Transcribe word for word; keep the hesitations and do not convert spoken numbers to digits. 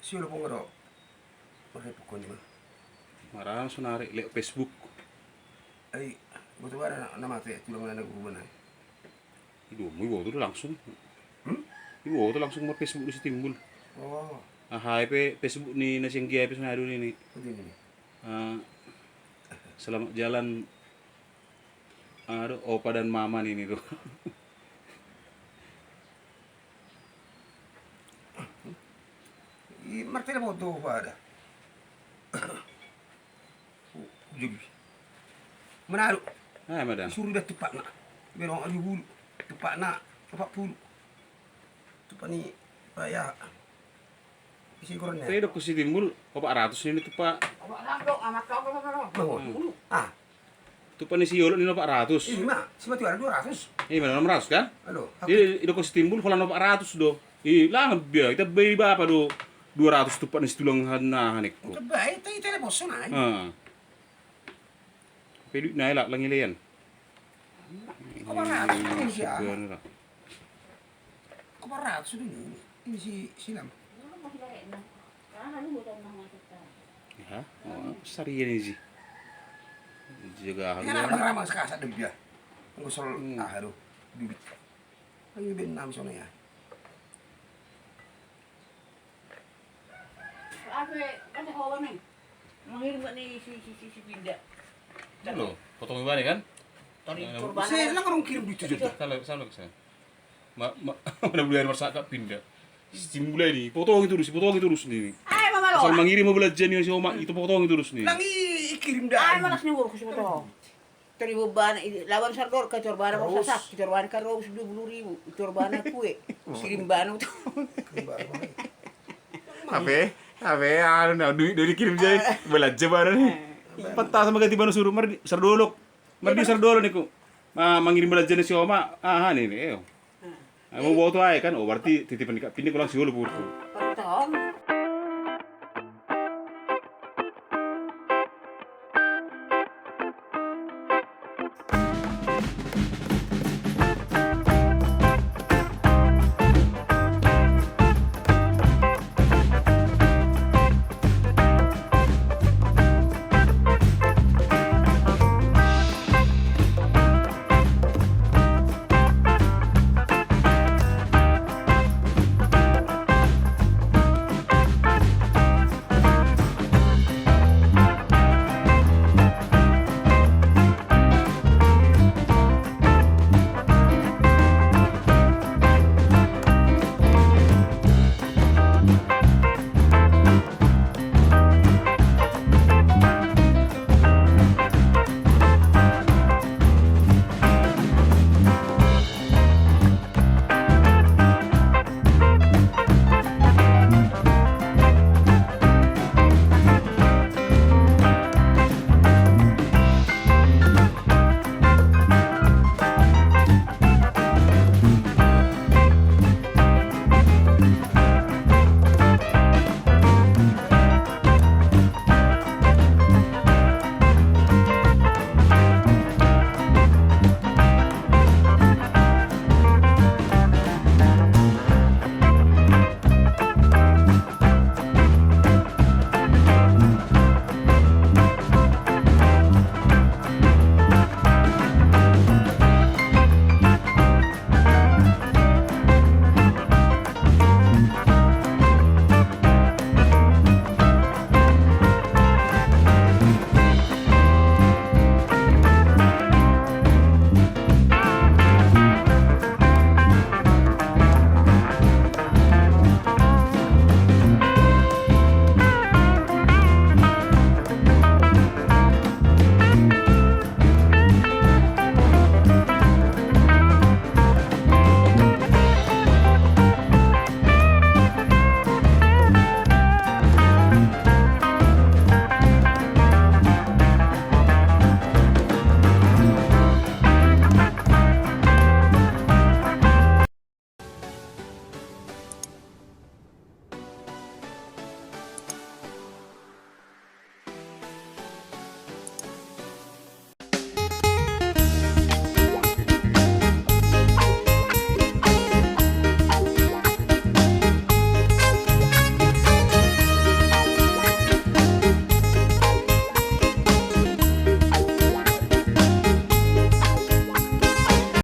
Siolo pong ro. Marepok ko ni ma. Marana sonari le Facebook. Ai, boto bara na mate tulang na nagubana. Ido mo iboto langsung. Hmm? Iboto langsung mar Facebook ni si Timbul. Oh. Ah, hai pe Facebook ni na singgi pe sonari ni. Betul ni. Ah, selamat jalan. Aduh, opa dan mama nih, nih tuh. Martele foto pada. Jadi. Menaruh. Ah, madam. Suruh dah tepat nak. Berong aja bulu. Tepat nak. Empat puluh. Tepat ni. Ah, ya. Isi kurangnya. Tadi udah kusi Timbul, empat ratus ini tuh, Pak. Apa dong, amat kau, kau, kau, kau. Bulu. Ah. Tupa ni si Yolo ni empat ratus. Ini mah, si mati ada dua ratus. Ini mana enam ratus kan? Aduh, aku. Jadi itu ko si Timbul falan empat ratus do. Ih, lah biar kita beli berapa do? Dua ratus tupa ni si tulang hana hanik ko. Kita baik, kita telepon sana. Heeh. Pedi na ila langi leyan. Empat ratus ini siapa? Sebenarnya. Ko empat ratus dulu. Ini si Silam. Ya, oh, sarian ini sih. Jaga. Ini haru. Anak ramang sekasa debia. Ngusol. Hmm. Ah, aduh. Duit. Ayo ben enam sono ya. Apa ada kawan nih? Mengirim ni si si si si pindah. Lo, potong gimana kan? Tadi. Saya kurban. Saya lang orang kirim duit aja. Salah, salah ke saya. Ma, ma, mana boleh masa ka pinda. Si mulai ni, potongi terus, potongi terus ni. Ai, mama lo. Asal mangirim mo belajar ni si Oma, itu potongi terus ni. Lang i-, ikirim dah. Ai, malas ni urus mo to. Tadi beban, i-, lawan sardor ka corbana mo. Terus. Sasak, corbana ka ratus dua puluh ribu, corbana kue. Kirim banu to. Apa? Apa? Anu, na, duit dari kirim jai, belajar barang ni. Eh. Patah sama ganti banu suruh, mar di, sardolok. Mar di sardolok ni ko. Ma, mangirim belajar ni si Oma, ah, ni, ni, eh. Ay, mo boto ay kan? O, berarti titipan ni Kak Pindi ko lang siguro po. Pagkataon.